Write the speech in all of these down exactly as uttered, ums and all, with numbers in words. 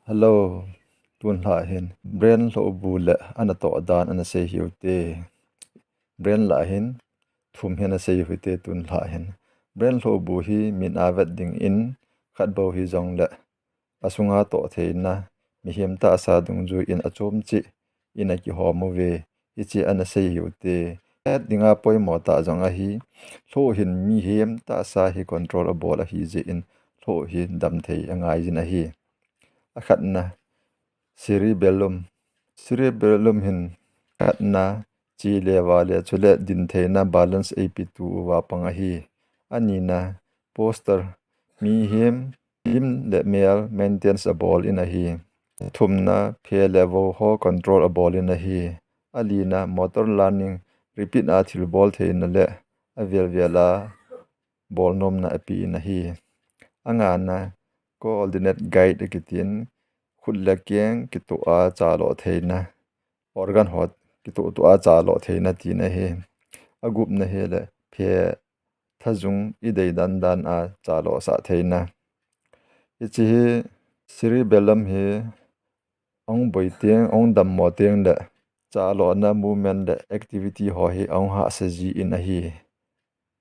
Hello, tun lha hin brain lhoh bu le ana toh dan ana sei hiu te. Brain lah hin thum hin ana sei hiu te tun lha hin. Brain lhoh bu hi min a vet ding in khat bou hi jong le asunga toh theina, mihem tahsa dungjui in achom cheh in akihom uve, hiche ana sei hiu te. Het dinga poimo tah jong ahi, lhoh hin mihem tahsa hi control abol ahi jeh in lhoh hi dam thei angai jin ahi. Akhatna, cerebellum. Cerebellum hin khatna, che le vale chule din theina balance eipe tu uva pang ahi. Anina, posture, mihem lim le mel maintenance abol in ahi. Thumna, phe le vo ho control abol in ahi. Alina, motor learning, repeat a thil bol theina le avel vel a bol nomna ape in ahi. Angana, coordinate guide akitin, khut le keng kitoh a chaloh theina, organ ho kitoh toh a chaloh theina tina ahi. Agupna hi le phe thajung idei dan dan a chaloh sah theina. Hiche hi cerebellum hi ahung boi teng, ahung dammo teng le chalohna, movement le activity ho hi ahung hahsa ji in ahi.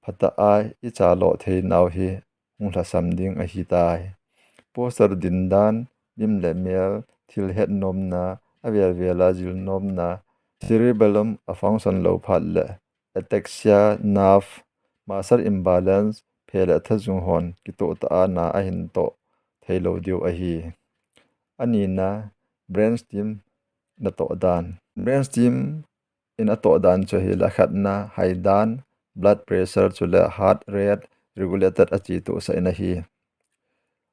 Phatah a ichaloh theinau hi hung lhasam ding ahitai. Posture din dan, lim le mel, thil het nomna, avel vel a jil nomna, cerebellum afunction lou phat le ataxia, nerve, muscle imbalance, phe le thajung hon kitoh tah a na ahin toh theilou diu ahi. Anina, brainstem natoh dan. Brainstem in atoh dan chu ahile, khatna, haidan, blood pressure chule heart rate regulated achetohsah in ahi.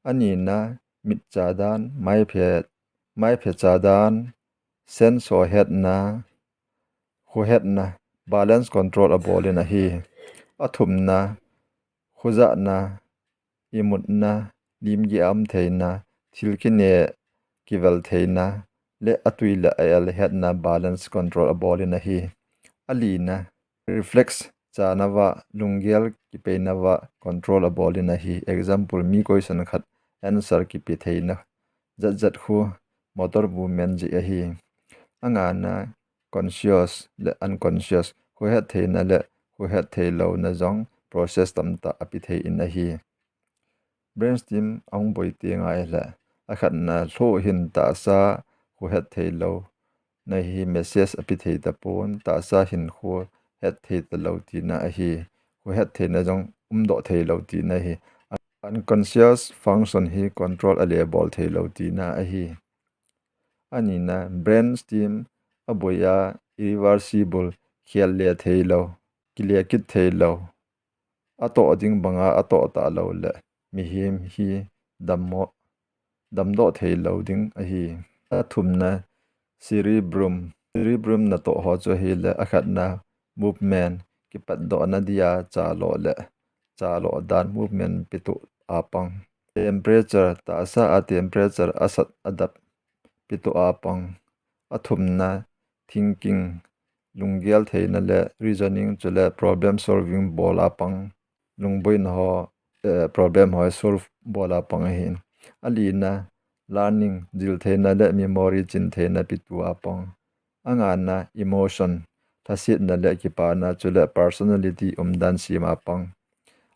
Anina, mitcha dan, maiphe, maiphecha dan, sense ho hetna, khohetna, balance control abol in ahi. Athumna, khojahna, imutna, limgih a um theina, thil kine kivel theina, le atui le a-el hetna balance control abol in ahi. Alina, reflex chanauva, lunggel kipeinauva control abol in ahi. Example, mi question khat answer kipe theina, jat jat khu motor movement jeh ahi. Angana, conscious le unconscious, khohet theina le khohet theilouna jong process tamtah ape thei in ahi. Brainstem ahung boi teng ahile, akhatna, lhoh hin tahsa khohet theilouna hi message ape thei tapon, tahsa hin khohet thei talou tina ahi. Khohet theina jong umdoh theilou tina ahi. Unconscious function hi control ale bol theilou tina ahi. Anina, brainstem aboi a irreversible, khel le theilou, kile kit theilou, atoh ding banga atoh talou le mihem hi dammo, damdoh theilou ding ahi. Athumna, cerebrum. Cerebrum natoh ho chu ahile, akhatna, movement, kipatdohna dia chaloh le chaloh dan, movement petoh a pang. Temperature, tahsa a temperature asat adap petoh a pang. Athumna, thinking, lunggel theina le reasoning chule problem solving bol a pang. Lungboina ho, eh, problem ho solve bol a pang ahin. Alina, learning, jil theina le memory chin theina petoh a pang. Angana, emotion, lhasetna le kipana chule personality umdan sem a pang.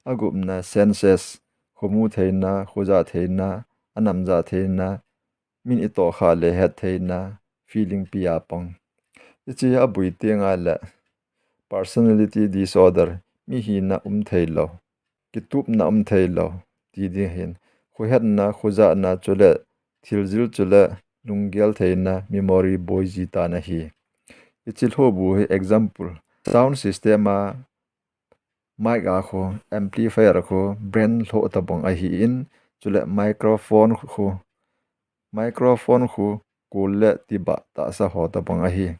Agupna, senses, khomu theina, khojah theina, anamjah theina, min itohkhah le het theina, feeling pe a pang. Hiche aboi teng ahile personality disorder, mi hina um theilou, kitupna um theilou ti ding ahin. Khohetna, khojahna chule thil jil chule lunggel theina, memory boi ji tan ahi. Hiche lhoh bu hi example, sound system a mic a khu, amplifier a khu, brain lhoh tabang ahin, chule microphone khu, microphone khu, kul le tibah tahsa ho tabang ahi.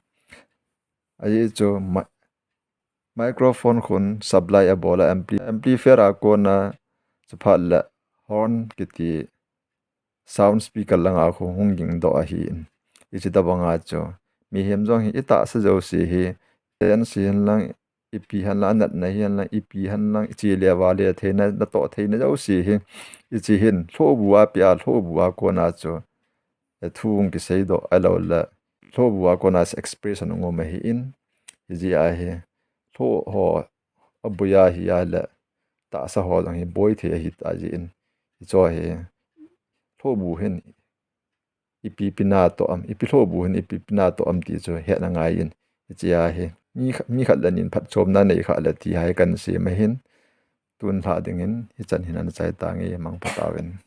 Ajeh chu mi-, microphone khun supply abol a, ampli-, amplifier a kona chuphat le horn kiti sound speaker langa khu hung gingdoh ahin. Hiche tabanga chu mihem jong hi itahsa jouse hi, sense hihen lang, ipi hihen lang, anatna hihen lang, ipi hihen lang, iche le vale theina, natoh theina jouse hi, hiche hin lhoh bu a pe a, lhoh bu a kona chu eh, thu hung kiseidoh, ahilouleh lhobu a kona expression hung um ahin, hijeh a hi lho ho aboi ahi a leh tahsa ho jong hi boi thei ahi ta jeh in, hiche hi lhobu hin ipi ipi natoh am, ipi lhobu hin ipi ipi natoh am ti chu hetna ngai in, hiche a hi mi kha-, mi khat le ni in phatchomna nei khah le ti hi kan sei ma hin, tun lha dingin hichan hin ana chai tange, mangpha tauvin.